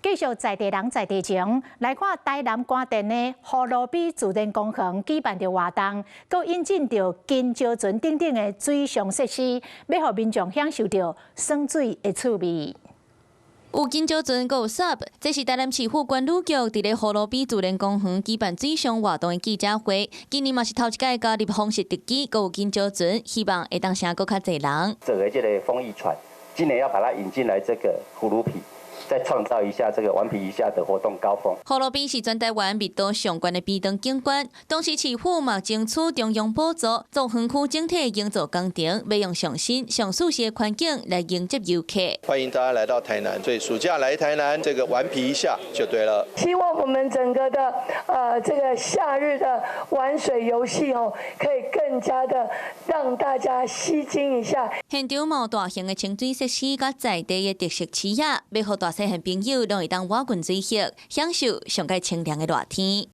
繼續在地人在地情，來看台南關店的葫蘆埤自然公園舉辦著活動，閣引進著金蕉船等等的水上設施，欲予民眾享受著耍水的趣味。有金蕉船，閣有 SUP，這是台南市府觀旅局佇咧葫蘆埤自然公園舉辦水上活動的記者會。今年嘛是頭一擺加入風速特機，閣有金蕉船，希望會當吸閣較濟人。這個這個風翼船，今年要把它引進來這個葫蘆埤。再創造一下這個頑皮一下的活動高峰。葫蘆埤是全台灣密度上懸的埤塘景觀，同時市府嘛爭取中央補助，做園區整體營造工程，欲用上新、上舒適的環境來迎接遊客。歡迎大家來到台南，所以暑假來台南，這個頑皮一下就對了。希望我們整個的這個夏日的玩水遊戲哦，可以更加的讓大家吸睛一下。現場嘛有大型的清水設施，佮在地的特色市仔，欲予大細漢朋友攏會當倚近水域，享受上蓋清涼的熱天。